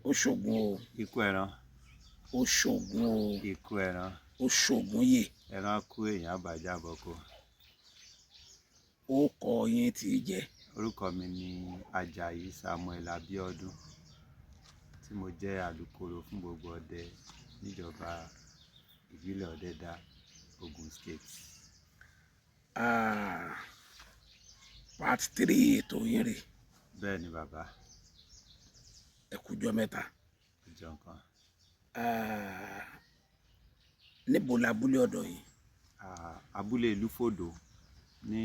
Ó ṣògùn o. Ikú ẹran. Ó ṣògùn o. Ikú ẹran. Ó ṣògùn yè. Ẹran kú, èèyàn àbájá bọkọ. Ó kọ yín tí í jẹ́? Orúkọ mi ni Ajayi Samuel Abiodun, tí mo jẹ́ alukoro fún gbogbo ọdẹ níjọba ìbílẹ̀ Ọ̀dẹ̀dá, Ogun State. Ah, part 3 ètò yín rè. Bẹ́ẹ̀ ni, bàbá. Ẹ kújọ́ mẹ́ta. Ọjọ́ nǹkan. Ah, níbo labúlé ọ̀dọ̀ yìí? Ah, abúlé Lúfòdò ní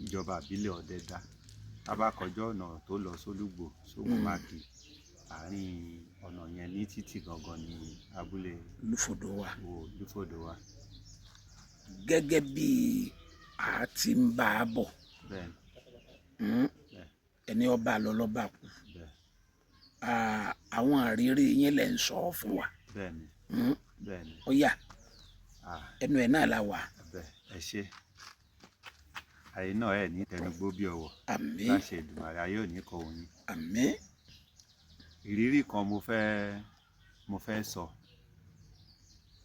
ìjọba ìbílẹ̀ Ọ̀dẹ̀dá, tá bá kọjá ọ̀nà tó lọ sólúgbò sógùnmákì, àárín ọ̀nà yẹn ní títì gangan ní abúlé Lúfòdò wà. Wo Lúfòdò wà. Gẹ́gẹ́ bí a ti ń bá a bọ̀, Bẹ́ẹ̀ ni. Bẹ́ẹ̀. Ẹni ọba lọ lọ́ba kú. Bẹ́ẹ̀. Ah, àwọn àrírí yín lẹ̀ ń sọ fún wa. Bẹ́ẹ̀ ni. Bẹ́ẹ̀ ni. Ó yá, Ah, ẹnu ẹ̀ náà la wà. Bẹ́ẹ̀, ẹ ṣé. Ayé náà ẹ̀ ní tẹnugbó bí ọwọ́. Àmín. Láṣẹ Èdùmàrè, ayé ò ní kọ òun yín. Àmín. Ìrírí kan mo fẹ́ sọ.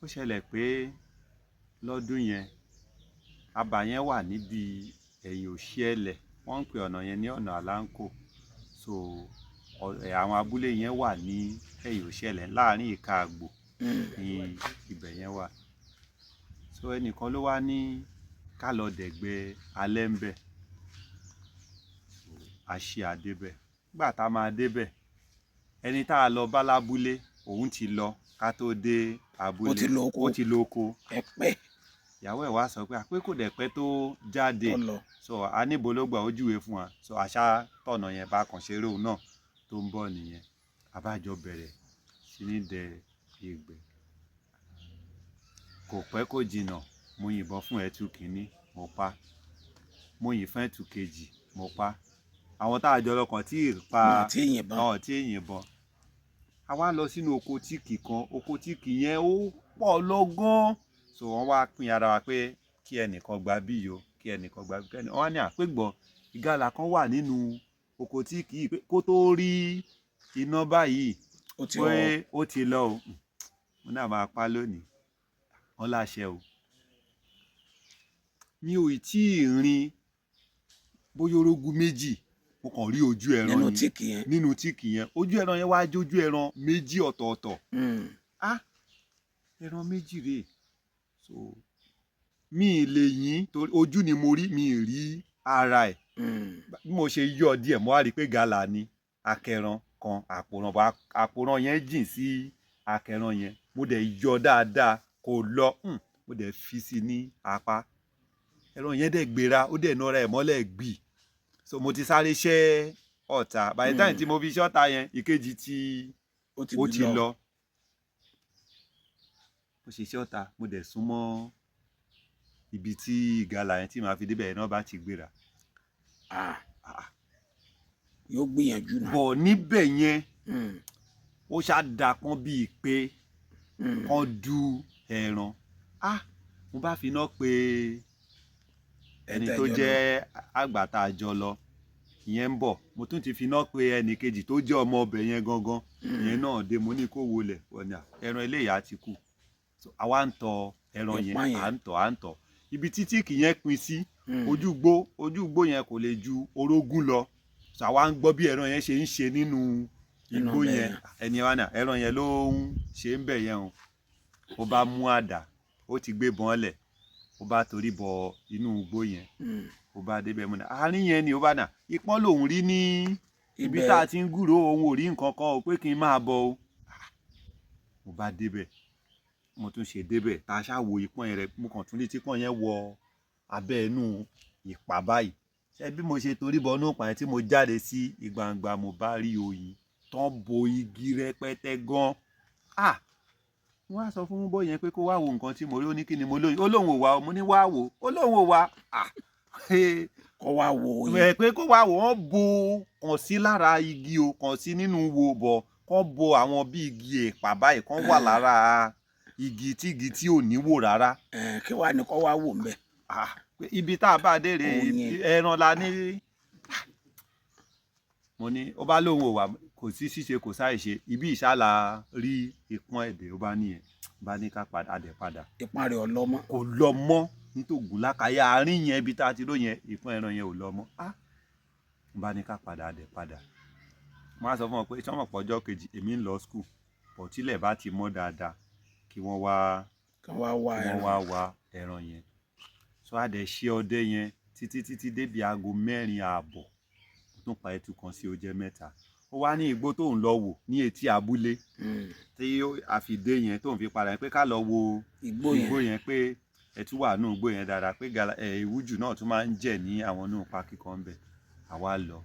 Ó ṣẹlẹ̀ pé lọ́dún yẹn, abà yẹn wà níbi ẹ̀yìn Òṣìẹ̀lẹ̀. Wọ́n ń pè ọ̀nà yẹn ní ọ̀nà Àláńkò. So àwọn abúlé yẹn wà ní ẹ̀yìn Òṣìẹ̀lẹ̀, láàrin Ìka Àgbò ní ibẹ̀ yẹn wà. So ẹnìkan ló wá ní ká lọ dẹ̀gbẹ́ alẹ́ ń bẹ̀. So a ṣe àdébẹ̀. Nígbà tá a máa débẹ̀, ẹni tá a lọ bá lábúlé, òun ti lọ ká tó dé abúlé. Ó ti lọ oko. Ó ti lọ oko. Ẹ pẹ́. Ìyàwó ẹ̀ wá sọ pé àpé kò dẹ̀ pẹ́ tó jáde. Tó lọ. So a níbo ló gbà, ó júwe fún wa. So àṣà tọ̀nà yẹn bá kàn ṣeré, òun náà tó ń bọ̀ nìyẹn. Àbájọ bẹ̀rẹ̀ sí ní dẹ ìgbẹ́. Kò pẹ́ kò jìnnà, mo yìnbọn fún ẹtu kìíní, mo pa. Mo yìn fún ẹtu kejì, mo pa. Àwọn tá a jọ lọ kàn tí ì pa. Wọn tí ì yìnbọn. Àwọn tí ì yìnbọn. A wá lọ sínú oko tíìkì kan. Oko tíìkì yẹn ó pọ̀ lọ gan. So wọ́n wá pín ara wa pé kí ẹnìkan gba bí yìí o, kí ẹnìkan gba bí kẹ́ni. Wọ́n wá ní àpégbọ̀n ìgalà kan wà nínú oko tíìkì yìí, pé kó tó rí iná báyìí, Ó ti pé họ. ó ti lọ o. Mo náà máa pa lónìí. Wọ́n láṣẹ o. Mi ò tí ì rin bóyá orógún méjì, mo kàn rí ojú ẹran Nínú ni. tíìkì yẹn. Nínú tíìkì yẹn. Ojú ẹran yẹn wá jójú ẹran méjì ọ̀tọ̀ọ̀tọ̀. Ah, ẹran méjì rèé. So mi ì lè yín torí ojú ni mo rí, mi ì rí ara ẹ̀. Bí mo ṣe yọ díẹ̀, mo wá rí i pé gàlà ni akẹran kan, àpòràn bọ̀. Àpòràn yẹn jìn sí akẹran yẹn. Mo dẹ̀ yọ dáadáa, kò lọ. Mo dẹ̀ fi sí ní apá. Ẹran yẹn dẹ̀ gbéra, ó dẹ̀ nara ẹ̀ mọ́lẹ̀ gbì. So mo ti sáré ṣẹ́ ọ̀tá. By the time tí mo fi ṣẹ́ ọ̀tá yẹn, ìkejì ti Ó ti ó ti lọ. Lọ. Mo ṣe ṣẹ́ ọ̀tá, mo dẹ̀ súnmọ́ ibi tí ìgalà yẹn tí màá fi débẹ̀ náà bá ti gbéra. Ah, Ah. yóò gbìyànjú náà. Bọ̀ níbẹ̀ yẹn, ó ṣáà dapọ́n bíi pé kán du ẹran. Ah, mo bá fi iná pé ẹni tó Ẹ̀tẹ̀jọ lọ. jẹ́ àgbà tá a jọ lọ ìyẹn ń bọ̀. Mo tún ti fi iná pé ẹnì kejì tó jẹ́ ọmọ ọbẹ̀ yẹn gangan. Ìyẹn náà dé. Mo ní kó wọlé ọ̀nà ẹran eléyà ti kú. So àwa ń tọ ẹran yẹn. Ìpá yẹn. À ń tọ̀, à ń tọ̀ ibi títí kì yẹn pin sí. Ojúgbó yẹn kò lè ju orógún lọ. So àwa ń gbọ́ bí ẹran yẹn ṣe ń ṣe nínú Nínú igbó ọbẹ̀ yẹn. yẹn. Ẹni wa náà, ẹran yẹn ló ń ṣe ń bẹ̀ yẹn o. Ó bá mú àdá, ó ti gbé bọ́n lẹ̀, ó bá torí bọ inú igbó yẹn. Ó bá débẹ̀, mú náà àárín yẹn ni ó bá nà ìpọ́n lòún rí ní ibi Ibẹ̀. tá a ti ń gúrò. Òun ò rí nǹkan kan o, pé kí n máa bọ̀ o. Mo bá débẹ̀, mo tún ṣe débẹ̀ tá a ṣáà wo ìpọ́n yẹn rẹ, mo kàn tún rí tí ìpọ́n yẹn wọ abẹ́ inú ìpà báyìí. Ṣé bí mo ṣe torí bọ inú ìpà yẹn tí mo jáde sí ìgbangba, mo bá rí oyin tán bo igi rẹpẹtẹ gan. Ah, wọ́n á sọ fún bọ́ yẹn pé kó wá wo nǹkan tí mo rí. Ó ní kí ni mo lóyún. Ó lóun ò wá o. Mo ní wá wò. Ó lóun ò wá. Ah, Kó wá wo oyin. Ẹ pé kó wá wò. Wọ́n bo kàn sí lára igi o, kàn sí nínú wo bọ̀, kàn bo àwọn bí igi ẹ̀pà báyìí kàn wà lára igi tí igi tí ò ní wò rárá. Ẹ̀, kí wàá ní kó wá wò ńbẹ̀? Ah, pé ibi tá a bá dé rèé. Oyin. Ẹran la ní. Mo ní ó bá lóun ò wá. Kò sí ṣíṣe, kò sáì ṣe, ibi ìṣàlà rí ìpọ́n ẹ̀dẹ̀, ó bá nìyẹn bá ní ká padà, adẹ̀ padà. Ìpọ́n rẹ̀ ọlọ́mọ. Kò lọ mọ́ nítògùn lákàyà àárín yẹn, ibi tá a ti ró yẹn, ìpọ́n ẹran yẹn ò lọ mọ́. Ah, bá ní ká padà, adẹ̀ padà. Wọ́n á sọ fún wọn pé sọ́mọ̀ pọ̀jọ́ kejì èmi ń lọ school pọ̀, tílẹ̀ bá ti mọ́ dáadáa kí wọ́n wá Kí wọ́n wá kí wọ́n ẹran. Wá wá ẹran yẹn. So a dẹ̀ ṣe ọdẹ yẹn títí títí débi aago 4:30, ó tún pa ẹtu kan sí, ó jẹ́ mẹ́ta. Ó wá ní igbó tóun lọ wò ní etí abúlé tí a fi dé yẹn, tóun fi padà yẹn, pé ká lọ wo igbó yẹn. Igbó yẹn, pé ẹtú wà nù igbó yẹn dáadáa, pé gala ẹ ìwújù náà tún máa ń jẹ ní àwọn inú pákí kan bẹ̀. Àwa lọ.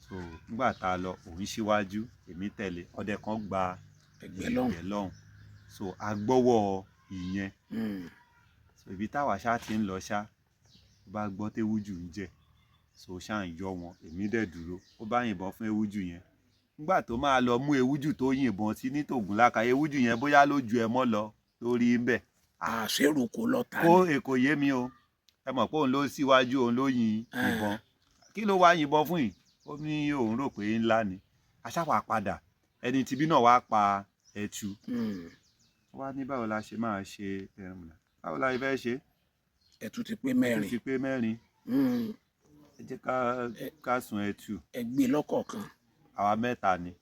So nígbà tá a lọ, òun síwájú, èmi tẹ̀lé, ọdẹ kan gba ẹgbẹ́ lọ́hùn. Ẹgbẹ́ lọ́hùn. So a gbọ́wọ́ ìyẹn. So ibi táwa ṣá ti ń lọ ṣá, ó bá gbọ́ téwújù ń jẹ, so ṣá ń yọ wọn, èmi dẹ̀ dúró, ó bá yìnbọn fún ewújù yẹn. Nígbà tó máa lọ mú ewújù tó yìnbọn sí nítògùn láka, ewújù yẹn bóyá ló ju ẹ mọ́ lọ lórí ń bẹ̀. Àṣẹrù kò lọ ta Kó ni. èkó yé mi o. Ẹ mọ̀ pé òun ló síwájú, òun ló yin Ah. ìbọn. Kí ló wá yìnbọn fún yìí? Ó ní òun rò pé ńlá ni. Aṣáwà padà, ẹni tibí náà wá pa ẹtu. Wá ní báwo la ṣe máa ṣe ẹran múlá, báwo la ṣe fẹ́ ṣe. Ẹtu ti pé Ẹtu 4. ti pé 4. Ẹ jẹ́ ká sun ẹtu. Ẹ gbé lọ́kọ̀ọ̀kan. Àwa mẹ́ta ni.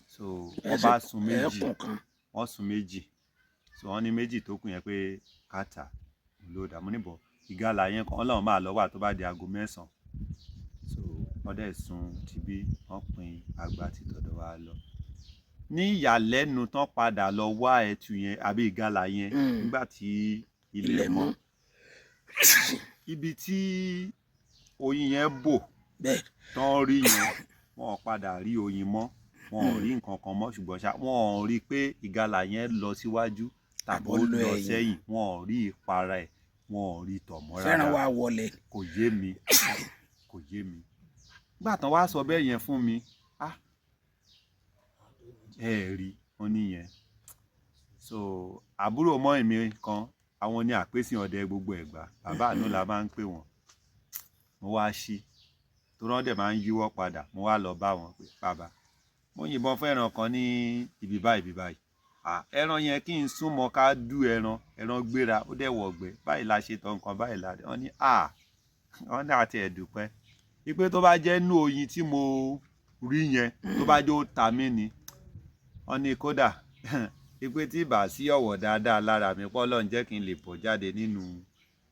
So Ẹ wọ́n sì bá sun méjì. Ẹ̀ẹ́kùn kan. Wọ́n sun méjì, so wọ́n ní méjì tó kù yẹn pé ká tà ló dà mú níbọ̀. Ìgalà yẹn kan ọlọ́run máa lọ wà tó bá di aago 9. So wọ́n dẹ̀ sun tibí, wọ́n pín àgbà ti tọ̀dọ̀ wa lọ. Ní ìyàlẹ́nu, tán padà lọ wá ẹtu yẹn àbí ìgalà yẹn nígbà tí ilẹ̀ Ilẹ̀ mọ́ mọ́. Ibi tí oyin yẹn bò tán rí yẹn, wọn ò padà rí oyin mọ́, wọn ò rí nǹkan kan mọ́. Ṣùgbọ́n ṣá, wọn ò rí i pé ìgalà yẹn lọ síwájú tàbí Àbọ̀ ó lọ lọ ẹ̀yìn. sẹ́yìn. Wọn ò rí ìpara ẹ̀, wọn ò rí tọ̀ mọ́ Fẹ́ràn rárá. wa wọlé. Kò yé mi, kò yé mi. Nígbà tán wá sọ bẹ́ẹ̀ yẹn fún mi, ah, ẹ rí wọn nìyẹn. So àbúrò mọ́ èmi kan, àwọn ní àpèsè ọdẹ gbogbo Ẹ̀gbá, bàbá àánú la máa ń pè wọ́n. Mo wá sí tó rán dẹ̀ máa ń yíwọ́ padà, mo wá lọ bá wọn pé, "Bàbá, mo yìnbọn fún ẹran kan ní ibi báyìí, ibi báyìí. Ah, ẹran yẹn, kí n súnmọ́ ká dú ẹran, ẹran gbéra, ó dẹ̀ wọ̀gbẹ́ báyìí la ṣe tán nǹkan báyìí la." Wọ́n ní, ah, wọ́n ní àti ẹ̀dùpẹ́ wípé tó bá jẹ́ inú oyin tí mo rí yẹn, tó bá jẹ́ ó ta mí ni. Wọ́n ní kódà wípé tí ìbá sí ọ̀wọ̀ dáadáa lára mi, pọ́ lọ́n jẹ́ kí n lè bọ̀ jáde nínú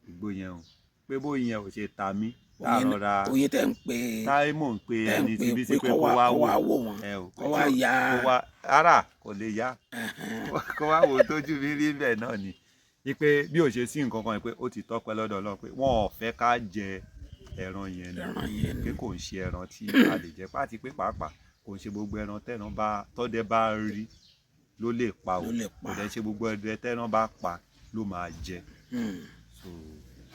igbó yẹn o, pé bóyin yẹn ò ṣe ta mí láàrọ̀ra. Oyin tẹ́ ń pè Táì mò ń pe tẹ́ ń ẹni pè tí bí sí pé pé kó kó wá kó wò wá wò wọ́n, ẹ o, kó wá ya. Kó wá ara kò lè yá, kó wá wò tójú mi rí bẹ́ẹ̀ náà ni wípé bí ò ṣe sí nǹkan kan, pé ó ti tọ́pẹ́ lọ́dọ̀ Ọlọ́run, pé wọn ò fẹ́ ká jẹ ẹran yẹn ni. Ẹran yẹn Pé ni. kò ń ṣe ẹran tí a lè jẹ pàtí, pé pàápàá kò ń ṣe gbogbo ẹran tẹ́ran bá tọ́dẹ bá rí ló lè pa o. Ló lè pa. Kò dẹ̀ ṣe gbogbo ẹdẹ tẹ́ran bá pa ló máa jẹ. So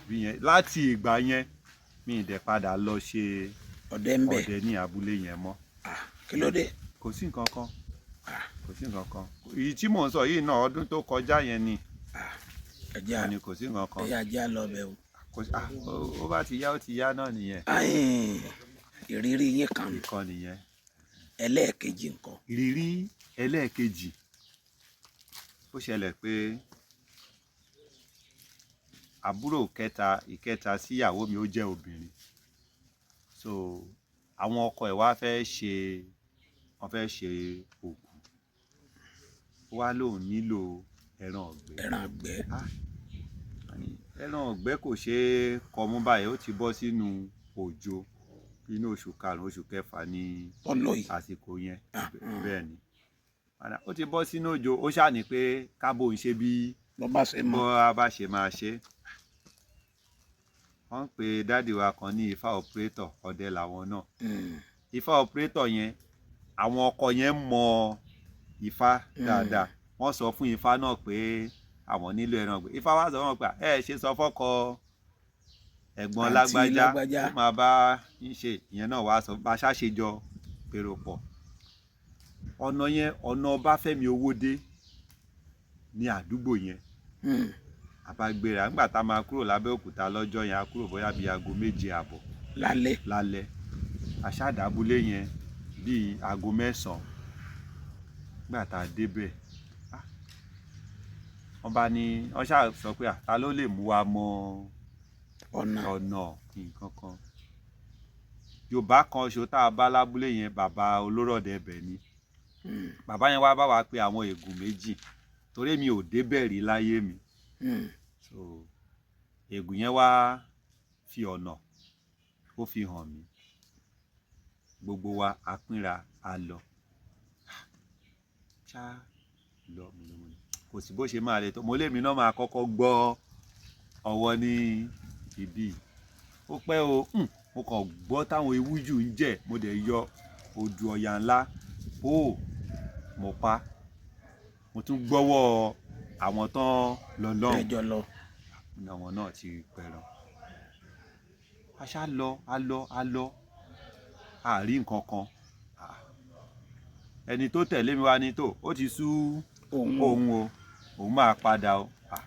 bí yẹn, láti ìgbà yẹn, mi ì dẹ̀ padà lọ ṣe Ọdẹ ń bẹ. ọdẹ ní abúlé yẹn mọ́. Ah, kí ló dé? Kò sí nǹkan kan, kò sí nǹkan kan. Èyí tí mò ń sọ yìí náà, ọdún tó kọjá yẹn ni. Ẹjẹ Ni kò sí nǹkan kan. Ẹjẹ ajá lọ bẹ o. Kò sí. Ah, ó bá ti yá, ó ti yá náà nìyẹn. Ayin, ìrírí yín kan nù. Ìkan nìyẹn. Ẹlẹ́ẹ̀kejì nǹkan. Ìrírí ẹlẹ́ẹ̀kejì, ó ṣẹlẹ̀ pé àbúrò kẹta, ìkẹta síyàwó mi, ó jẹ́ obìnrin. So àwọn ọkọ ẹ̀ wá fẹ́ ṣe, wọ́n fẹ́ ṣe òkú, ó wá lóun nílò ẹran ọ̀gbẹ́. Ẹran àgbẹ̀. Ah, wọ́n ní ẹran ọ̀gbẹ́ kò ṣeé kọmú báyìí, ó ti bọ́ sínú òjò, inú oṣù karùn-ún, oṣù kẹfà ní Tọ́lọ̀ yìí. àsìkò yẹn. Ah, mm. Bẹ́ẹ̀ ni. Padà, ó ti bọ́ sínú òjò, ó ṣàní pé kábò ń ṣe bí Bọ́ bá ṣe bó mọ́. a bá ṣe máa ṣe. Wọ́n ń pe daddy wa kan ní ifá operator, ọdẹ làwọn náà. Ifá operator yẹn, àwọn ọkọ yẹn mọ ifá dáadáa. Wọ́n sọ fún ifá náà pé àwọn nílò ẹran ọ̀gbẹ́. Ifá wá sọ fún wọn pé ẹ ṣe sọ fọ́kọ ẹ̀gbọ́n Àǹtí lágbájá lágbájá. kó máa bá ń ṣe ìyẹn náà. Wàá sọ bá ṣàṣejọ pèrò pọ̀ ọ̀nà yẹn, ọ̀nà Ọbáfẹ́mi Owódé ní àdúgbò yẹn. Àbágbéra nígbà tá a máa kúrò lábẹ́òkúta lọ́jọ́ yẹn, a kúrò bóyá bíi aago 7:30 Lálẹ́. lálẹ́. Aṣáàdábúlé yẹn. Bíi aago 9 nígbà tá a débẹ̀, ah, wọ́n bá ní wọ́n ṣáà sọ pé, "Ah, ta ló lè mú wa mọ Ọ̀nà. ọ̀nà?" Nǹkan kan Yorùbá kan ṣo tá a bá lábúlé yẹn, bàbá olórọ̀dẹ̀ ibẹ̀ ni. Bàbá yẹn wá bá wa pé àwọn ègùn méjì, torí mi ò débẹ̀ rí láyé mi. So ègùn yẹn wá fi ọ̀nà, ó fi hàn mí. Gbogbo wa a pínra, a lọ ṣá lọ. Mo lọ, mo ní kò sí bó ṣe máa le tó, mo lémi náà máa kọ́kọ́ gbọ́ ọwọ́ ní ibí yìí. Ó pẹ́ o, mo kàn gbọ́ táwọn ewújù ń jẹ̀, mo dẹ̀ yọ odù ọ̀yà ńlá ó, mo pa. Mo tún gbọ́wọ́ àwọn tán lọ lọ́hùn. Ẹjọ́ lọ. Àwọn náà ti pẹran. A ṣá lọ, a lọ, a lọ, a rí nǹkan kan. Ah, ẹni tó tẹ̀lé mi wá ní tó ó ti sú òun òun o, òun máa padà o. Ah,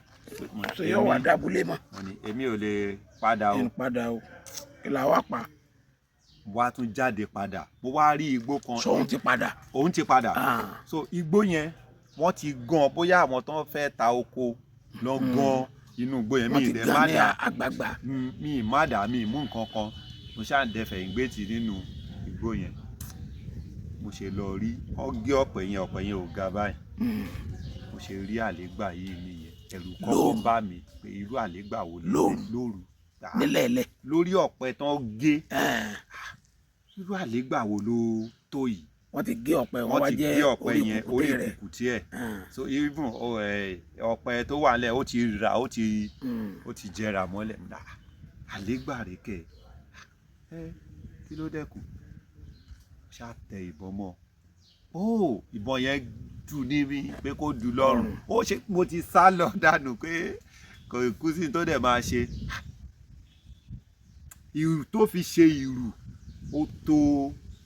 mo ní ṣe yóò wá dábúlé mọ́. Mo ní èmi ò lè padà o. Ń padà o, kí la wá pa? Wá tún jáde padà, mo wá rí igbó kan. Sóun ti padà? Òun ti padà. Ah. So igbó yẹn, wọ́n ti gan, bóyá àwọn tó ń fẹ́ ta oko lọ gan inú igbó yẹn. Wọ́n Mi ti ì dẹ̀ gan má ní dà àgbààgbà. Mi ì má dà, mi ì mú nǹkan kan. Mo ṣáà ń dẹfẹ̀ ìgbétì nínú igbó yẹn. Mo ṣe lọ rí ọgẹ́ ọ̀pẹ yẹn, ọ̀pẹ yẹn ò ga báyìí. Mo ṣe rí àlégbà yìí nìyẹn. Ẹ̀rù kọ́kọ́ bá mi pé irú àlégbà wo ló Lóru. Lóru. Ah, Nílẹ̀ ẹlẹ̀. lórí ọ̀pẹ tán gé. Irú àlégbà wo ló tó yìí? Wọ́n ti gé ọ̀pẹ, wọ́n Wọ́n wá ti jẹ́ gé ọ̀pẹ orí yẹn, kùkùté orí rẹ̀. kùkùté ẹ̀. So even ọ̀pẹ tó wà nílẹ̀, ó ti rà, ó ti ó ti jẹrà mọ́lẹ̀. Ah, àlégbà rèé kẹ̀ ẹ, kí ló dẹ́kun? Ṣá tẹ ìbọn mọ́ ó, ìbọn yẹn dù ní mi pé kó dù lọ́rùn. Ó ṣe mo ti sá lọ dànù pé kò kú sí tó dẹ̀ máa ṣe. Ìrù tó fi ṣe ìrù, ó tó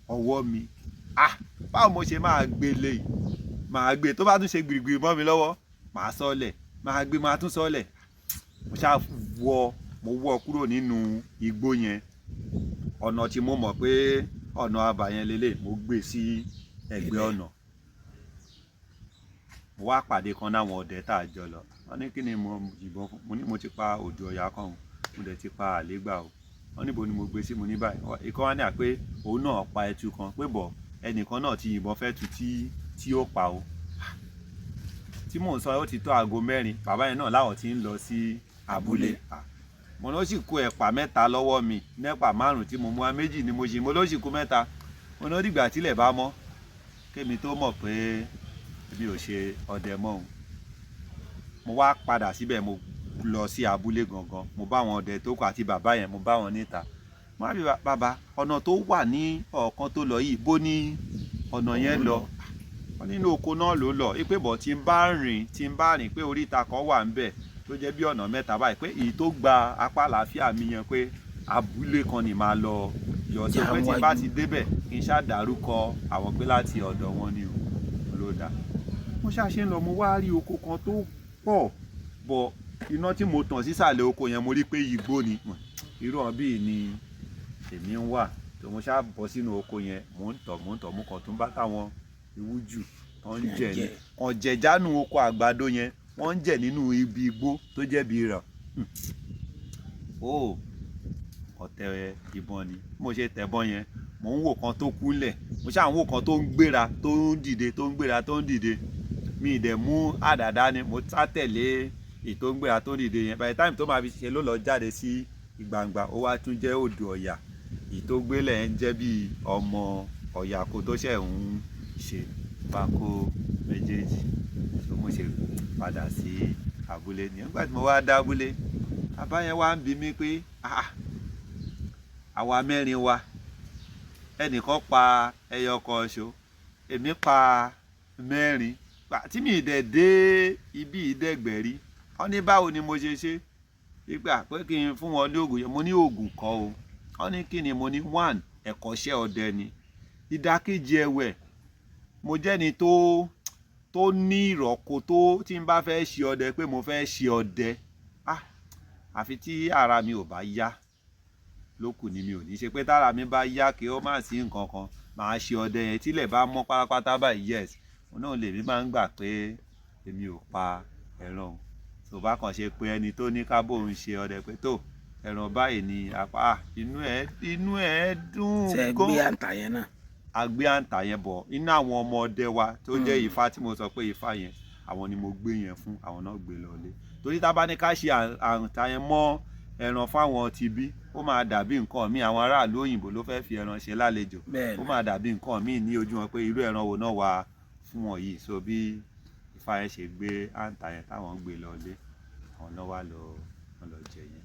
ọwọ́ mi. Ah, báwo mo ṣe máa gbé lé yìí? Máa gbé, tó bá tún ṣe gbìrìgbìrì mọ́ mi lọ́wọ́, màá sọ́lẹ̀, máa gbé, máa tún sọ́lẹ̀. Mo ṣáà wọ, mo wọ́ kúrò nínú igbó yẹn. Ọ̀nà tí mo mọ̀ pé ọ̀nà abà yẹn lélẹ̀, mo gbé sí ẹ̀gbẹ́ ọ̀nà. Mo wá pàdé kan náwọn ọdẹ tá a jọ lọ. Wọ́n ní kí ni mo yìnbọn fún? Mo ní mo ti pa òjò ọ̀yà kan o, mo dẹ̀ ti pa àlégbà o. Wọ́n níbo ni mo gbé sí? Mo ní báyìí. Ìkan wá ní à pé òun náà pa ẹtu kan, pé bọ̀ ẹnìkan náà ti yìnbọn fẹ́ tu tí ó pa o. Tí mò ń sọ, ó ti tó aago 4. Bàbá yẹn náà láwọn ti ń lọ sí abúlé. Ah, mo ló sì kó ẹ̀pà 3 lọ́wọ́ mi, nẹ́pà 5 tí mo mú wá, 2 ni mo ṣe, mo ló sì kó 3. Mo ní ó dìgbà tílẹ̀ bá mọ́ kémi tó mọ̀ pé èmi ò ṣe ọdẹ mọ́ òun. Mo wá padà síbẹ̀, mo lọ sí abúlé gangan, mo bá àwọn ọdẹ tó kù àti bàbá yẹn, mo bá wọn níta. Mo wá bí bàbá, ọ̀nà tó wà ní ọ̀kan tó lọ yìí, bó ní ọ̀nà yẹn lọ? Wọ́n nínú oko náà ló lọ, pé bọ̀ tí ń bá rìn, tí ń bá rìn, pé oríta kan wà ńbẹ̀ tó jẹ́ bí ọ̀nà 3 báyìí, pé èyí tó gba apá àlàáfíà mi yẹn, pé abúlé kan ni màá lọ yọ sí, pé tí n bá ti débẹ̀, kí n ṣáà dárúkọ àwọn pé láti ọ̀dọ̀ wọn ni o ló dà. Mo ṣáà ṣe ń lọ, mo wá rí oko kan tó pọ̀ bọ̀. Iná tí mo tàn sísàlẹ̀ oko yẹn, mo rí pé igbó ni. Irú ọ̀n bíi ni èmi ń wà tó. Mo ṣáà bọ́ sínú oko yẹn, mò ń tọ̀, mò ń tọ̀, mo kàn tún bá táwọn ìwújù tó ń jẹ ní kàn jẹ̀jánu oko àgbàdo yẹn, wọ́n ń jẹ nínú ibi igbó tó jẹ́ bí rọ̀ ó. Ọ̀tẹ̀ ìbọn ni bí mo ṣe tẹ̀bọn yẹn, mò ń wò kan tó kúnlẹ̀, mo ṣáà ń wò kan tó ń gbéra, tó ń dìde, tó ń gbéra, tó ń dìde. Mi ì dẹ̀ mú àdàdá ni mo sá tẹ̀lé èyí tó ń gbéra, tó ń dìde yẹn. By the time tó máa fi ṣe ló lọ jáde sí gbangba, ó wá tún jẹ́ odò ọ̀yà. Èyí tó gbélé ń jẹ́ bí ọmọ ọ̀yà kó tó ṣẹ̀ ń ṣe bá kó méjèèjì. So mo ṣe padà sí abúlé ní. Nígbà tí mo wá dé abúlé, bàbá yẹn wá ń bi mí pé, "Ah, àwa mẹ́rin wa, ẹnìkan pa ẹyọ kan ṣo, èmi pa mẹ́rin tí mi dẹ̀ dé ibi ìdẹ́gbẹ̀rí." Wọ́n ní báwo ni mo ṣe ṣe ìgbà pé kí n fún wọn ní oògùn yẹn? Mo ní oògùn kọ́ o. Wọ́n ní kí ni? Mo ní one, ẹ̀kọ́ṣẹ́ ọdẹ ni. Ìdákejì ẹ̀wẹ̀, mo jẹ́ni tó ní ìrọ̀kò tó tí n bá fẹ́ ṣe ọdẹ, pé mo fẹ́ ṣe ọdẹ, ah, àfi tí ara mi ò bá yá lókù ni mi ò ní ṣe, pé tára mi bá yá, kí ó má sí nǹkan kan. Màá ṣe ọdẹ yẹn tílẹ̀ bá mọ́ pátápátá báyìí. Yes, òun náà lèmi máa ń gbà pé èmi ò pa ẹran o. Tó bá kàn ṣe pé ẹni tó ní ká bóun ṣe ọdẹ pé tó ẹran báyìí ni apá, inú ẹ̀ dùn Ṣe gan. gbé àǹtà yẹn náà? Agbé àǹtà yẹn bọ̀ inú àwọn ọmọ ọdẹ wa tó jẹ́ Ifá tí mo sọ pé Ifá yẹn, àwọn ni mo gbé yẹn fún, àwọn náà gbé lọlé, torí tá a bá ní ká ṣe àǹtà yẹn mọ́ ẹran fáwọn tibí, ó máa dàbí nǹkan míì. Àwọn aráàlú òyìnbó ló fẹ́ fi ẹran ṣe lálejò. Bẹ́ẹ̀ Ó ni. máa dàbí nǹkan míì ní ojú wọn pé irú ẹran wo náà wà fún wọn yìí. So bí Ifá yẹn ṣe gbé àǹtà yẹn táwọn gbé lọlé, àwọn náà wà lọ, wọn lọ jẹ yẹn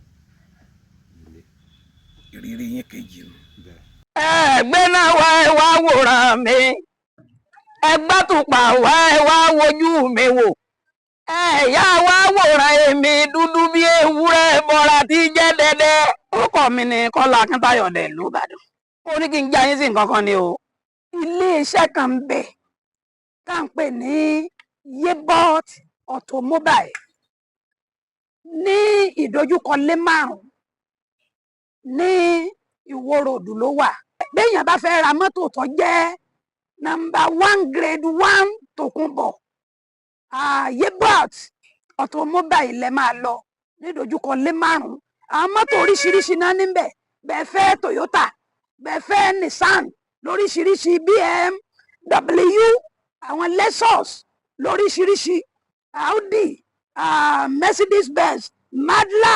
nílé. Ìrírí yín kejì nù. Bẹ́ẹ̀. Ẹgbẹ́ náà wá, ẹ wá wòran mi. Ẹgbàtùpà wá, ẹ wá wojú mi wò. Ẹ̀yà wá wòran èmi dúdú bí ewúrẹ́ bọ́ra tí jẹ́ dẹ́dẹ́. Orúkọ mi ni Kọ́lá Akíntayọ̀ dẹ̀ ló Ìbàdàn. Ó ní kí n já yín sí nǹkan kan ni o. Iléeṣẹ́ kan ń bẹ tá à ń pè ní Yebot Automobile ní ìdojúkọ lé márùn ní Ìwó Road ló wà. Béèyàn bá fẹ́ ra mọ́tò tó jẹ́ number one, grade one, tòkunbọ̀, Yebot Automobile lẹ máa lọ nídojúkọ lé márùn. Àwọn mọ́tò oríṣiríṣi náà níbẹ̀. Bẹ́ẹ̀ fẹ́ Toyota, bẹ́ẹ̀ fẹ́ Nissan lóríṣiríṣi, BMW, àwọn Lexus lóríṣiríṣi, Audi, Mercedes Benz, Mazda,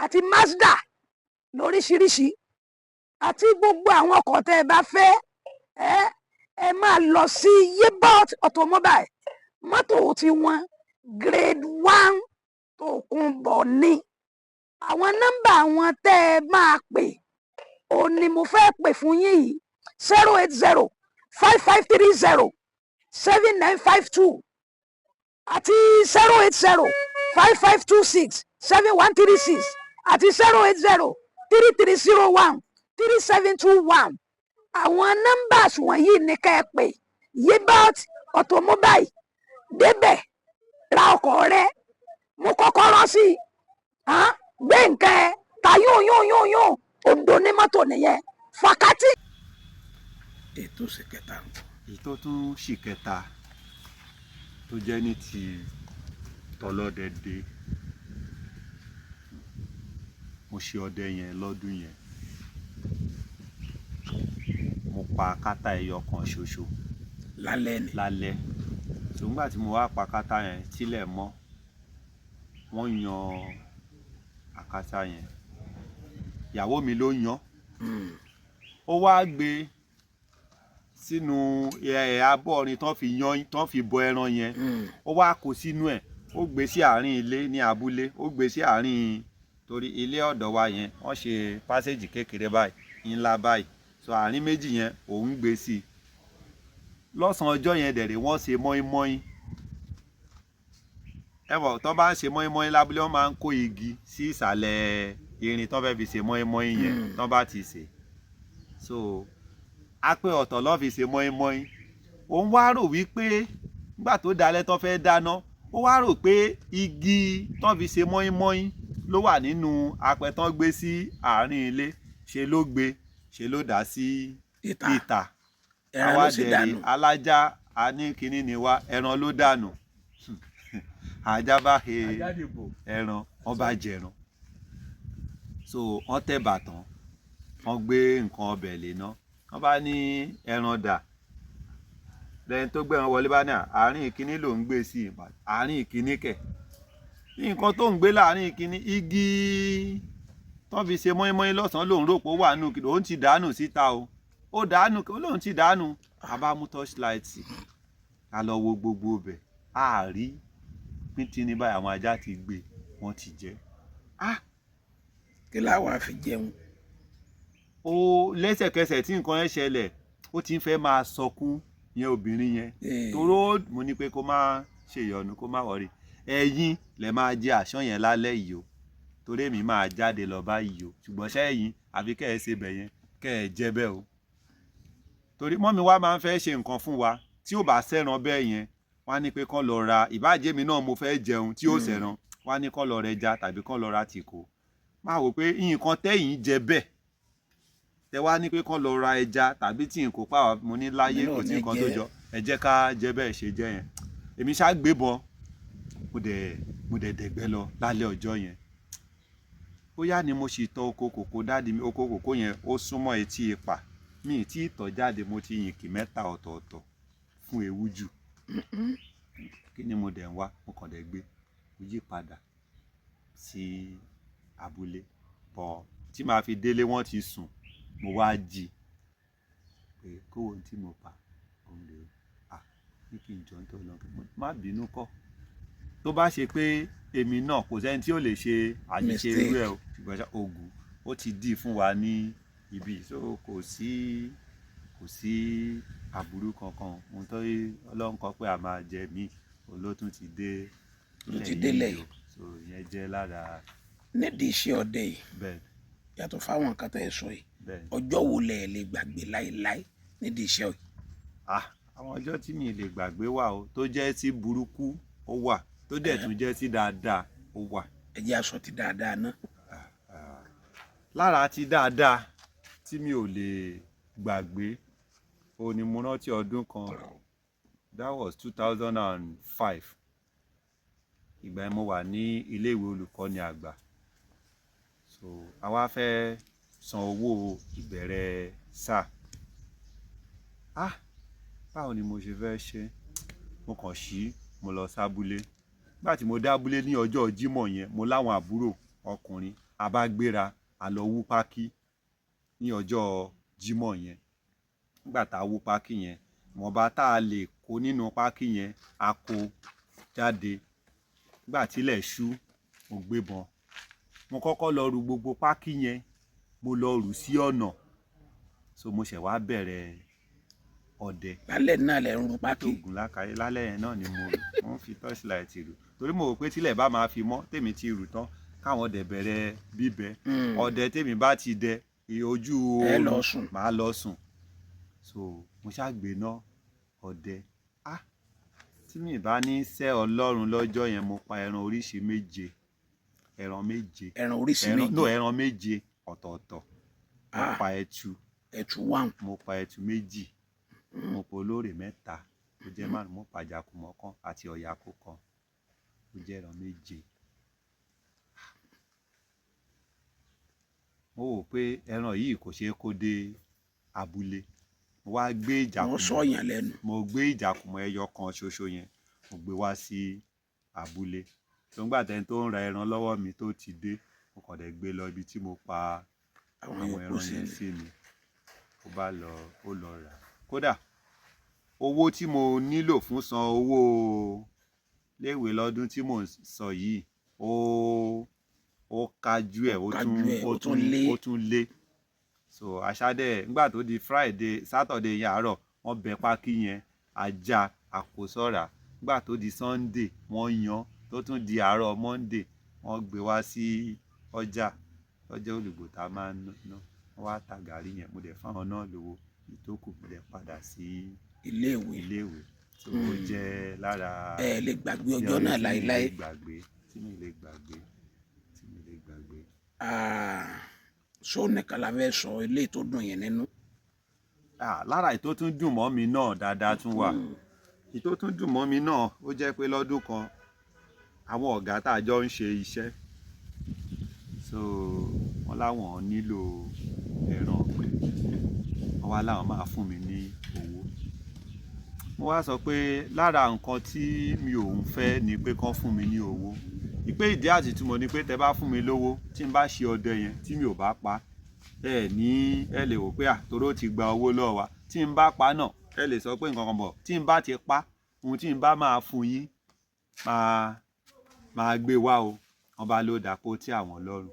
àti Mazda lóríṣiríṣi, àti gbogbo àwọn ọkọ̀ tẹ́ ẹ bá fẹ́, ẹ máa lọ sí Yebot Automobile. Mọ́tò tí wọ́n grade one tòkunbọ̀ ni. Àwọn nọ́mbà wọn tẹ́ ẹ máa pè, òun ni mo fẹ́ pè fún yín yìí: 08055307952 àti 08055267136 àti 08033013721. Àwọn numbers wọ̀nyí ni ká ẹ pè. Yebot Automobile, débẹ̀, ra ọkọ̀ rẹ, mú kọ́kọ́rọ́ sí i, gbé nǹkan ẹ ta yóò yóò yóò yóò òǹdó ní mọ́tò nìyẹn fàkátì. Ètò sì kẹta. Èyí tó tún ṣì kẹta tó jẹ́ ní ti tọlọ́dẹ dé, mo ṣe ọdẹ yẹn lọ́dún yẹn. Mo pa akátá ẹyọ kan ṣoṣo. Lálẹ́ ni? Lálẹ́. So nígbà tí mo wá pa akátá yẹn tílẹ̀ mọ́, wọ́n yan akátá yẹn, ìyàwó mi ló yan. Ó wá gbé sínú ẹ abọ́ orin tán fi yan, tán fi bọ ẹran yẹn. Ó wá kó sínú ẹ̀, ó gbé sí àárín ilé ní abúlé, ó gbé sí àárín, torí ilé ọ̀dọ̀ wa yẹn, wọ́n ṣe passage kékeré báyìí, ńlá báyìí. So àárín méjì yẹn òun gbé sí i. Lọ́sàn-án ọjọ́ yẹn dẹ̀rẹ̀, wọ́n ṣe mọ́ínmọ́ín. Ẹ mọ̀, tó bá ń ṣe mọ́ínmọ́ín lábúlé, wọ́n máa ń kó igi sí ìsàlẹ̀ irin tó fẹ́ fi ṣe mọ́ínmọ́ín yẹn. Tó bá ti ṣe, so apẹ ọ̀tọ̀ ló fi ṣe mọ́ínmọ́ín. Òun wá rò wípé nígbà tó dalẹ̀ tó fẹ́ dáná, ó wá rò pé igi tó fi ṣe mọ́ínmọ́ín ló wà nínú apẹ tán gbé sí àárín ilé. Ṣe ló gbé, ṣe ló dà sí ìta. Ìta. Ẹran Àwa ló sì dẹ̀rẹ̀ dànù. Alájá a ní kinní ni wá, ẹran ló dànù. Ajá bá he ẹran, wọ́n bá jẹran. So wọ́n tẹ̀ bàtàn, wọ́n gbé nǹkan ọbẹ̀ lé ná, wọ́n bá ní ẹran dà. Lẹ́yìn tó gbé ẹran wọlé, bá ní àárín ìkíní ló ń gbé sí i. Àárín ìkíní kẹ̀, nǹkan tó ń gbé láàárín ìkíní, igi tó fi ṣe mọ́ínmọ́ín lọ́sàn-án lòun rò pé ó wà nù kí òun ti dànù síta o. Ó dànù, ó lóun ti dànù. A bá mú torchlight, a lọ wo gbogbo ibẹ̀, a rí píntín ní báyìí. Àwọn ajá ti gbé, wọ́n ti jẹ. Ah! Kí láwa fi jẹun? Ó lẹ́sẹ̀kẹsẹ̀ tí nǹkan yẹn ṣẹlẹ̀, ó ti ń fẹ́ máa sọkún yẹn, obìnrin yẹn. Toró mo ní pé kó má ṣèyọnu, kó má worry, ẹ̀yin lẹ máa jẹ àṣán yẹn lálẹ́ yìí o, torí èmi máa jáde lọ báyìí o. Ṣùgbọ́n sẹ́yìn àfi kẹ́ ẹ ṣe bẹ̀ yẹn, kẹ́ ẹ jẹ bẹ́ẹ̀ o, torí mummy wa máa ń fẹ́ ṣe nǹkan fún wa. Tí ò bá sẹ́ran bẹ́ẹ̀ yẹn, wọ́n á ní pé kán lọ ra ìbájẹ́ mi náà, mo fẹ́ jẹun tí ó sẹ̀ran, wọ́n á ní kán lọ rẹja tàbí kán lọ ra tìkó. Máa wò pé nǹkan tẹ́yìn jẹ bẹ́ẹ̀. Tẹ wá ní pé kán lọ ra ẹja tàbí tí n kò pa wá. Mo ní láyé, Èmi náà kò sí ní nǹkan tó jẹ. jọ, ẹ jẹ́ ká jẹ bẹ́ẹ̀ ṣe jẹ́ yẹn. Èmi ṣá gbébọn, mo dẹ̀ dẹ̀gbẹ́ lọ lálẹ́ ọjọ́ yẹn. Bóyá ni mo sì tọ oko kòkó daddy mi. Oko kòkó yẹn, ó súnmọ́ etí ipa mi ì tí ì tọ̀ jáde. Mo ti yìnkì mẹ́ta ọ̀tọ̀ọ̀tọ̀ fún ewu jù. Kí ni mo dẹ̀ ń wá? Mo kàn dẹ̀ gbé, mo yí padà sí abúlé bọ̀. Tí màá fi délé, wọ́n ti sùn. Mo wá jí pé kówó tí mo pa òun rèé o. À ní kí n jọ ń tó lọ, kí mo má bínú kọ́. Tó bá ṣe pé èmi náà, kò sẹ́ni tí ò lè ṣe àṣìṣe irú ẹ̀ o, ṣùgbọ́n ṣá oògùn ó ti dì fún wa ní ibi, so kò sí aburú kankan. Ohun tó Ọlọ́run kọ pé a máa jẹ mí, òun ló tún ti dé Ló ti ilẹ̀ délẹ̀ yìí yìí. o. So ìyẹn jẹ́ lára. Nídìí iṣẹ́ ọdẹ yìí, Bẹ́ẹ̀. yàtọ̀ fáwọn nǹkan tẹ́ ẹ sọ yìí, Bẹ́ẹ̀. ọjọ́ wo lẹ lè gbàgbé láéláé nídìí iṣẹ́ yìí? Ah, àwọn ọjọ́ tí mi lè gbàgbé wà o, tó jẹ́ sí burúkú ó wà, tó dẹ̀ tún jẹ́ sí dáadáa ó wà. Ẹ jẹ́ aṣọ ti dáadáa ná. Lára ti dáadáa tí mi ò lè gbàgbé o, ni mo rántí ọdún kan, that was 2005. Ìgbà yẹn mo wà ní iléèwé olùkọ́ni àgbà. So a wá fẹ́ san owó ìbẹ̀rẹ̀ sáà. Ah, báwo ni mo ṣe fẹ́ ṣe? Mo kàn ṣí, mo lọ sábúlé. Nígbà tí mo dé abúlé ní ọjọ́ Jímọ̀ yẹn, mo láwọn àbúrò ọkùnrin, a bá gbéra, a lọ wú pákí ní ọjọ́ Jímọ̀ yẹn. Nígbà tá a wú pákí yẹn, ìwọ̀nba tá a lè kó nínú pákí yẹn, a kó jáde. Nígbà tílẹ̀ ṣú, mo gbébọn, mo kọ́kọ́ lọ ru gbogbo pákí yẹn, mo lọ rù sí ọ̀nà. So mo ṣẹ̀ wá bẹ̀rẹ̀ ọdẹ. Lálẹ́ náà lẹ ń ru pákí? Oògùn lákàyè, lálẹ́ yẹn náà ni mo rù. Mo ń fi torchlight rù torí mo rò pé tílẹ̀ bá máa fi mọ́, tèmi ti rù tán, káwọn ọdẹ bẹ̀rẹ̀ bíbẹ ọdẹ. Tèmi bá ti dẹ ojú Ẹ lọ oorun, sùn. màá lọ sùn. So mo ṣàgbéná ọdẹ. Ah, tí mi bá ní sẹ́ Ọlọ́run, lọ́jọ́ yẹn mo pa ẹran oríṣi méje, ẹran méje. Ẹran oríṣi Ẹran méje? No, ẹran méje ọ̀tọ̀ọ̀tọ̀ mo pa. Ẹtu. Ẹtù wà. Mo pa ẹtu méjì, mo pa olóòrè mẹ́ta, ó jẹ́ márùn. Mo pa àjàkùmọ̀ kan àti ọ̀yàkó kan, ó jẹ́ ẹran méje. Mo wò pé ẹran yìí kò ṣeé kó dé abúlé. Mo wá gbé Wọ́n ìjàkùmọ̀. sọ̀yàn lẹ́nu. Mo gbé ìjàkùmọ̀ ẹyọ kan ṣoṣo yẹn, mo gbé wá sí abúlé. Tó ń gbà tẹni tó ń ra ẹran lọ́wọ́ mi tó ti dé, mo kàn dé gbé lọ ibi tí mo pa àwọn àwọn yòókù ẹran sí yẹn ni. Sí ni ó bá lọ, ó lọ rà. Kódà owó tí mo nílò fún san owó léèwé lọ́dún tí mò ń sọ yìí, ó kájú ẹ̀, ó Kájú tún ẹ̀, ó ó tún tún lé. Ó tún lé. So aṣáde, nígbà tó di Friday, Saturday yẹn àárọ̀, wọ́n bẹ pákí yẹn, ajá àkósọ́ra. Nígbà tó di Sunday, wọ́n yan. Tó tún di àárọ̀ Monday, wọ́n gbé wá sí ọjà ọjà olùgbò tá a máa ń ná. Wọ́n wá ta gàrí yẹn, mo dẹ̀ fáwọn náà lówó ìtókù, mo dẹ̀ padà sí iléèwé. Iléèwé. So ó jẹ́ lára Ẹ lè gbàgbé ọjọ́ náà tí mi láéláé. lè gbàgbé, tí mi lè gbàgbé, tí mi lè gbàgbé. Ah, ṣó nìkan la fẹ́ sọ eléyìí tó dùn yẹn nínú? Ah, lára ètò tún dùn mọ́ mi náà dáadáa tún wà. Ètò tún dùn mọ́ mi náà, ó jẹ́ pé lọ́dún kan, àwọn ọ̀gá tá a jọ ń ṣe iṣẹ́, so wọ́n láwọn nílò ẹran ọ̀gbẹ́. Wọ́n wá láwọn máa fún mi ní owó. Mo wá sọ pé lára nǹkan tí mi ò ń fẹ́ ni pé kán fún mi ní owó. Ìpè ìdí àti ìtumọ̀ ni pé tẹ bá fún mi lówó, tí n bá ṣe ọdẹ yẹn, tí mi ò bá pa ẹ ní, ẹ lè wò pé àtòrò ti gba owó lọ́wọ́ wa. Tí n bá pa náà, ẹ lè sọ pé nǹkan kan bọ̀. Tí n bá ti pa, ohun tí n bá máa fún yín, máa gbé wá o. Wọ́n bá ló dà kó tí àwọn lọ́rùn.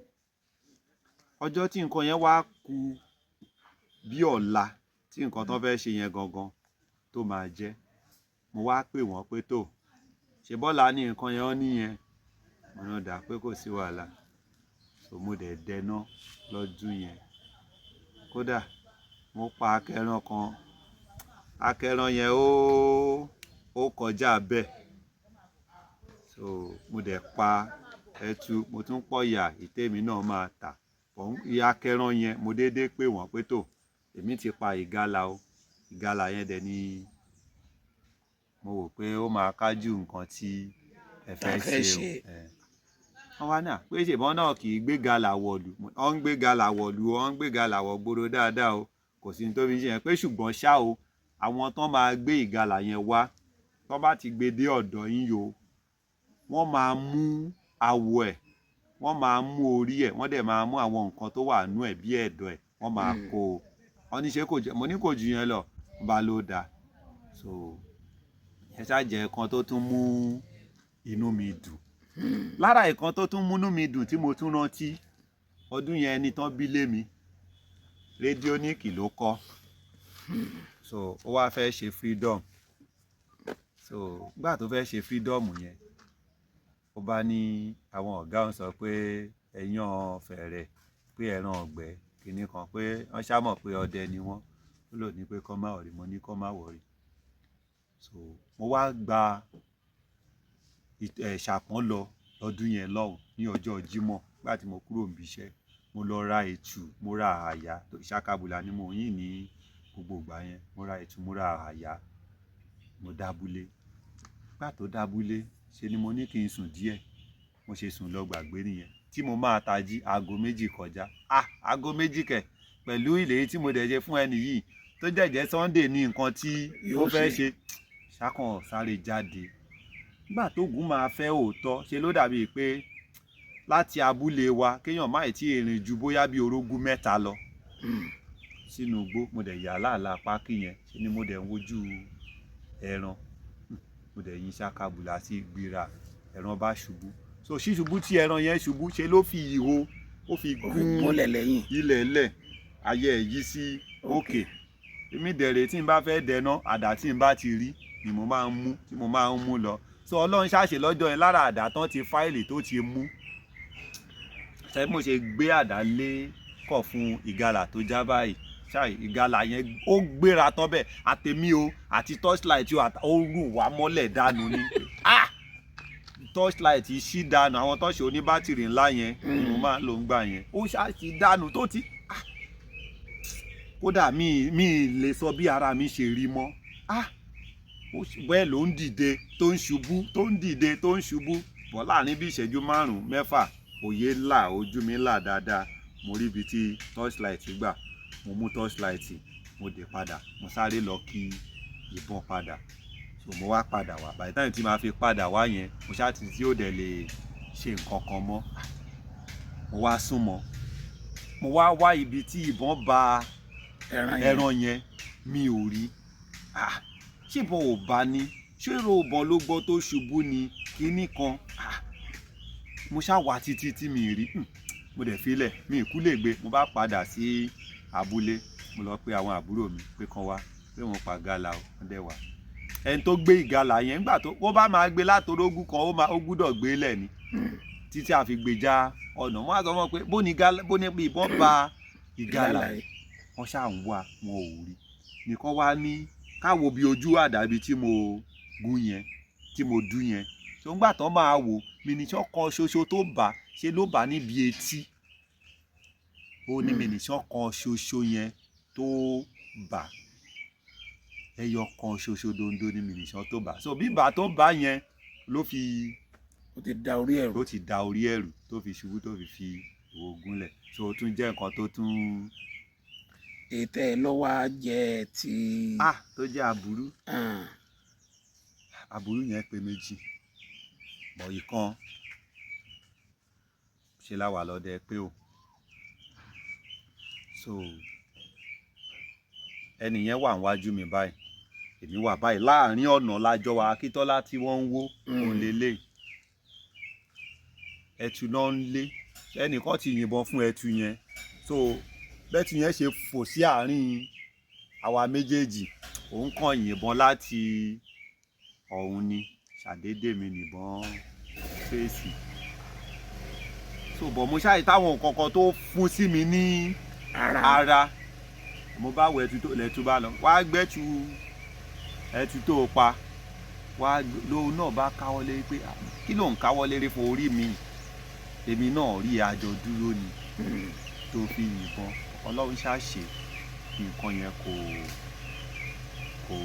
Ọjọ́ tí nǹkan yẹn wá kù bí ọ̀la tí nǹkan tó fẹ́ ṣe yẹn gangan tó máa jẹ́, mo wá pè wọ́n pé tó ṣe bọ́lá ní nǹkan yẹn, ó níyẹn mo náà dà pé kò sí wàhálà. So mo dẹ̀ dẹná lọ́dún yẹn. Kódà mo pa akẹran kan. Akẹran yẹn ó kọjá bẹ́ẹ̀. So mo dẹ̀ pa ẹtu, mo tún pọ̀yà ìtẹ́mi náà máa tà. Ìyá akẹran yẹn, mo déédéé pè wọ́n pé tó, èmi ti pa ìgalà o. Ìgalà yẹn dẹ̀ ni mo wò pé ó máa kájú nǹkan tí ẹ Tá fẹ́ fẹ́ ṣe o. ṣe. Wọ́n wá náà pé ṣèbọn náà kì í gbé galà wọ̀lú. Wọ́n ń gbé galà wọ̀lú, wọ́n ń gbé galà wọ̀ gbòòrò dáadáa o, kò sí ní tó fi ń ṣe yẹn, pé ṣùgbọ́n ṣá o, àwọn tán máa gbé ìgalà yẹn wá, tán bá ti gbé dé ọ̀dọ̀ yín o, wọ́n máa mú awọ ẹ̀, wọ́n máa mú orí ẹ̀, wọ́n dẹ̀ máa mú àwọn nǹkan tó wà nú ẹ̀ bí ẹ̀dọ̀ ẹ̀, wọ́n máa kó o. Wọ́n ní ṣé kò jẹ́? Mo ní kò jù yẹn lọ. Wọ́n bá ló dáa. So ẹ ṣáà jẹ́ kan tó tún mú inú mi dùn. Lára ìkan tó tún múnú mi dùn tí mo tún rántí, ọdún yẹn, ẹni tán bí lé mi, rédíónìkì ló kọ́. So ó wá fẹ́ ṣe freedom. So nígbà tó fẹ́ ṣe freedom yẹn, ó bá ní àwọn ọ̀gá òun sọ pé ẹ̀yàn fẹ̀rẹ̀, pé ẹran ọ̀gbẹ́ kinní kan, pé wọ́n ṣá mọ̀ pé ọdẹ ni wọ́n. Ó lò ní pé kọ́ má worry. Mo ní kọ́ má worry. So mo wá gba ṣàpọ́n lọ lọ́dún yẹn lọ́hùn ní ọjọ́ Jímọ̀. Nígbà tí mo kúrò níbi iṣẹ́, mo lọ ra ètù, mo ra àyà. Ṣakabùlà ni mo yìn ní gbogbo ìgbà yẹn. Mo ra ètù, mo ra àyà, mo dábúlé. Nígbà tó dábúlé, ṣe ni mo ní kí n sùn díẹ̀. Mo ṣe sùn lọ gbàgbé nìyẹn. Tí mo máa tají, aago 2 kọjá. Ah, aago 2 kẹ̀, pẹ̀lú ìlérí tí mo dẹ̀ ṣe fún ẹni yìí, tó jẹ̀jẹ̀ Sunday ní nǹkan tí ó Yóò fẹ́ ṣe. ṣe. Ṣákàn sáré jáde. Nígbà tóògùn máa fẹ́ òótọ́, ṣe ló dàbí pé láti abúlé wa, kéèyàn má ì tí ì rìn ju bóyá bí orógún 3 lọ sínú igbó. Mo dẹ̀ yà láàlá pákí yẹn, ṣe ni mo dẹ̀ ń wojú ẹran. Mo dẹ̀ yin ṣakabùlà sí gbìrà, ẹran bá ṣubú. So ṣíṣubú tí ẹran yẹn ṣubú, ṣe ló fi ìhó, ó fi Ó fi gún gúnlẹ̀ lẹ́yìn. ilẹ̀ lẹ̀, ayé ẹ̀ yí sí òkè. Èmi dẹ̀rẹ̀, tí n bá fẹ́ dẹná, àdá tí n bá ti rí ni mo máa ń mú, tí mo máa ń mú lọ. So Ọlọ́run ṣàṣe lọ́jọ́ yẹn, lára àdá tán ti fáìlì tó ti mú, ṣe bí mo ṣe gbé àdá lé kọ̀ fún ìgalà tó já báyìí ṣáì, ìgalà yẹn ó gbéra tán bẹ́ẹ̀, àtẹ̀mí o àti torchlight o, ó rù wá mọ́lẹ̀ dànù ni. Ah, torchlight ṣí dànù. Àwọn tọ́ọ̀ṣì oníbátìrì ńlá yẹn ni mo máa ń lò ń gbà yẹn. Ó ṣáà dànù tó ti, ah, kódà mi lè sọ bí ara mi ṣe rí mọ́. Ah, bẹ́ẹ̀ ló ń dìde tó ń ṣubú, tó ń dìde tó ń ṣubú bọ̀. Láàrin bí ìṣẹ́jú 5 mẹ́fà, òye là, ojú mi là dáadáa. Mo rí ibi tí torchlight gbà, mo mú torchlight, mo dé padà, mo sáré lọ kí ìbọn padà. So mo wá padà wá. By the time tí màá fi padà wá yẹn, mo ṣáà ti tí ó dẹ̀ lè ṣe nǹkan kan mọ́. Mo wá súnmọ́, mo wá wá ibi tí ìbọn bá ẹran yẹn. Ẹran yẹn, mi ò rí. Ah, ṣé ìbọn ò bá ní? Ṣé èrò ìbọn ló gbọ́ tó ṣubú ni kinní kan? Ah, mo ṣáà wá títí tí mi rí. Mo dẹ̀ filẹ̀, mi ì kú lè gbé. Mo bá padà sí abúlé, mo lọ pe àwọn àbúrò mi pé kán wá, pé mo pa gala o. Wọ́n dẹ̀ wá. Ẹni tó gbé ìgalà yẹn, nígbà tó ó bá máa gbé látorógún kan, ó máa ó gbúdọ̀ gbé lẹ̀ ni títí a fi gbé já ọ̀nà. Wọ́n á sọ fún wọn pé bó ní gala, bó ní ìbọn ba ìgalà. Yìí. Wọ́n ṣáà ń wá, wọn ò rí. Nìkan wá ní káwo bí ojú àdàbí tí mo gún yẹn, tí mo dún yẹn tó ń gbà tán máa wò mìnísàn kan ṣoṣo tó bà, ṣe ló bà níbi etí. Ó ní mìnísàn kan ṣoṣo yẹn tó bà, ẹyọ kan ṣoṣo dondo ní mìnísàn tó bà. So bíbà tó bà yẹn ló fi Ó ti da orí ẹ̀rù. Ló ti da orí ẹ̀rù tó fi ṣubú, tó fi fi ìwò gúnlẹ̀. So ó tún jẹ́ nǹkan tó tún Ètò ẹ̀ lọ́wọ́ á jẹ́ ti Ah, tó jẹ́ aburú. Ah, Aburú yẹn pé méjì bọ̀. Ìkan ṣe la wà lọ́dẹ pé o. So ẹnì yẹn wà níwájú mi báyìí, èmi wà báyìí, láàrin ọ̀nà lájọ wa. Akíntọ́lá tí wọ́n ń wó òun lélẹ̀, ẹtu náà ń lé. Ẹnìkan ti yìnbọn fún ẹtu yẹn. So bẹ́tù yẹn ṣe fò sí àárín àwa méjèèjì, òun kàn yìnbọn láti ọ̀hún ni. Ṣàdédé mi nìbọn fèsì. So bọ̀ mo ṣáà táwọn nǹkan kan tó fún sí mi ní ara. Ara mo bá wọ ẹtu tó lẹ́tu bá lọ wá gbẹ́tu ẹtu tó o pa wá. Lóun náà bá káwọ́ lérí pé, "Ah, kí ló ń káwọ́ lérí fún orí mi? Èmi náà rí àjọ dúró ni." tó fi yìnbọn. Ọlọ́run ṣàṣe nǹkan yẹn kò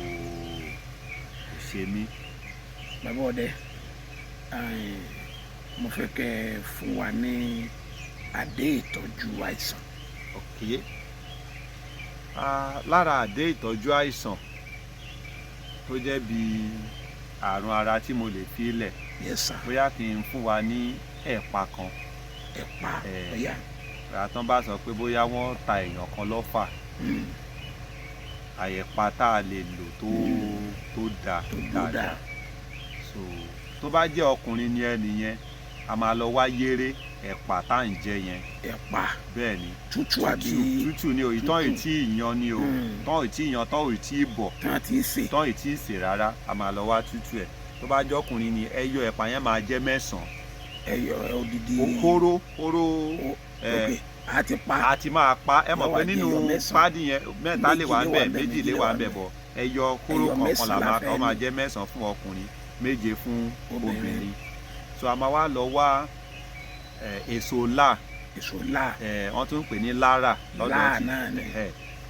ṣe mí. Bàbá ọdẹ, mo fẹ́ kẹ́ ẹ fún wa ní àdé ìtọ́jú àìsàn. Ok. Ah, lára àdé ìtọ́jú àìsàn tó jẹ́ bí àrùn ara tí mo lè fi lẹ̀, Yes sir. bóyá kí n fún wa ní ẹ̀pà kan. Ẹ̀pà? Ọ̀yà. Àtàn bá sọ pé bóyá wọ́n ta èèyàn kan lọ́fà, àyẹ̀pá tá a lè lò tó dáa tó dúró dáa. So tó bá jẹ́ ọkùnrin ni ẹni yẹn, a máa lọ wá yéré ẹ̀pà tá à ń jẹ yẹn. Ẹ̀pà? Bẹ́ẹ̀ ni. Tútù àbí? Tútù ni o, ìtàn Tútù. ìtì ìyan ni o. Tán ìtì ìyan, tán ìtì ìbọ̀. Tí wọ́n ti sè. Tán ìtì ìsè rárá, a máa lọ wá tútù ẹ̀. Tó bá jọ́kùnrin ni, ẹyọ ẹ̀pà yẹn máa jẹ́ 9. Ẹyọ odidi? Kóró kóró. Ẹ, Ok, a ti pa. A ti máa pa, ẹ mọ̀ Yóò pé wá jẹ́ nínú ẹyọ 9. páàdì yẹn, mẹ́ta lè wà Méjì ń lè bẹ̀, wà ńbẹ̀, méjì lè wà ń bẹ̀, bọ̀ ẹyọ kóró Ẹyọ kọ̀ọ̀kan 9 là la máa fẹ́ ó máa ní. jẹ́ 9 fún ọkùnrin, 7 fún Obìnrin. obìnrin. So a máa wá lọ wá èso láà. Èso láà. Wọ́n tún ń pè ní lára lọ́dọ̀ Láà tí náà ni.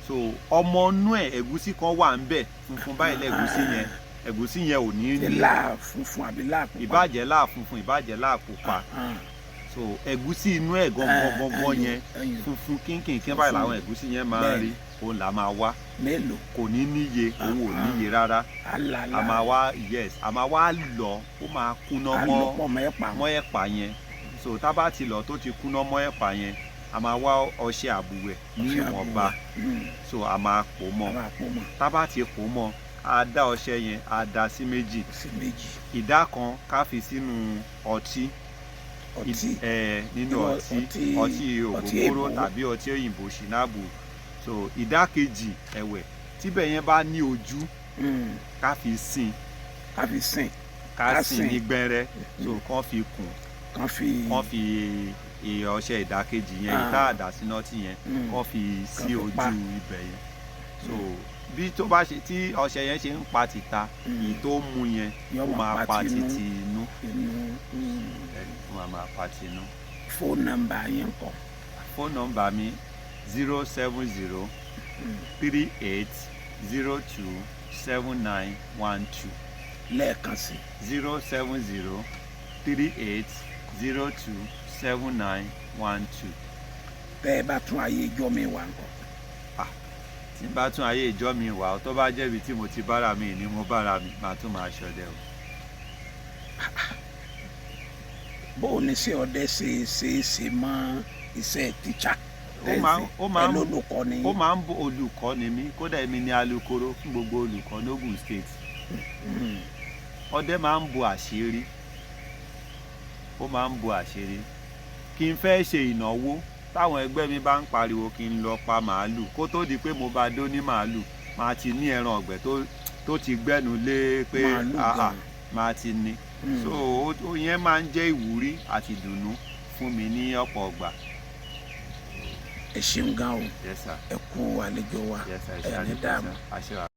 So ọmọ inú ẹ̀, ẹ̀gúsí kan wà ń bẹ̀, funfun báyìí lẹ́gúsí yẹn. Ẹ̀gúsí yẹn ò ní Ṣe ní láà funfun àbí láà pupa? Ìbàjẹ́ láà funfun, ìbàjẹ́ láà pupa. So ẹ̀gúsí inú ẹ̀ gangan gangan yẹn, funfun kínkìnkín báyìí làwọn ẹ̀gúsí yẹn máa ń rí. Òun là máa wá. Mélòó? Kò ní níye, òun ò níye rárá. Alala. A máa wá, yes, a máa wá lọ, ó máa kúná mọ́ Alọ́pọ̀ mọ́ ẹ̀pà. mọ́ ẹ̀pà yẹn. So tá bá ti lọ tó ti kúná mọ́ ẹ̀pà yẹn, a máa wá ọṣẹ àbùwẹ̀ ní ìwọ̀nba. So a máa pò A mọ́. máa pò mọ́. Tá bá ti pò mọ́, a dá ọṣẹ yẹn, a dá sí méjì. Sí méjì. Ìdá kan ká fi sínú ọtí. Ọtí? Nínú Irú ọtí. ọtí- Ọtí ọtí ògógóró èbó. tàbí ọtí òyìnbó, ṣìnáàbù. So ìdá kejì ẹ̀wẹ̀, tíbẹ̀ yẹn bá ní ojú, ká fi sìn. Ká fi sìn. Ká Ká sìn sìn. ní gbẹ́rẹ́, so kán fi kùn. Kàn fi. Kán fi ọṣẹ ìdákejì yẹn, ìta àdá síná tí yẹn, kán fi sí Kán fi ojú pa. ibẹ̀ yẹn. So bí tó bá ṣe tí ọṣẹ yẹn ṣe ń pa tìta, èyí tó mú yẹn, Yó ó máa máa pa pa tinú. títí inú. Inú. Bẹ́ẹ̀ni, ó máa máa pa tinú. Fóònù nọ́mbà yẹn kọ́? Fóònù nọ́mbà mi, 07038027912. Lẹ́ẹ̀kan sí. 07038027912. Tẹ́ ẹ bá tún ayé ijọ́ mi wà ńkọ́? Tí n bá tún ayé ìjọ mi wà, tó bá jẹ́bi tí mo ti bára mi ní mo bára mi, màá tún máa ṣọdẹ o. Bó o ní ṣe ọdẹ ṣe ṣe é ṣe mọ́ iṣẹ́ tíṣà? Ó máa Ẹ lólùkọ́ ni? Ó máa ń bó. Olùkọ́ ni mí, kódà èmi ni alukoro fún gbogbo olùkọ́ l'Ógùn State. Ọdẹ máa ń bo àṣírí, ó máa ń bo àṣírí. Kí n fẹ́ ṣe ìnáwó, táwọn ẹgbẹ́ mi bá ń pariwo kí n lọ pa màálù, kó tó di pé mo bá dó ní màálù, máa ti ní ẹran ọ̀gbẹ́ tó ti gbẹ́nu lé pé Màálù ah, ah, gan. máa ti ní. So ó yẹn máa ń jẹ́ ìwúrí àti ìdùnnú fún mi ní ọ̀pọ̀ ọgbà. Ẹ ṣeun gan o. Yes sir. Ẹ kú àlejò wa. Yes sir. Ẹ ní dààmú. Àṣẹ wa.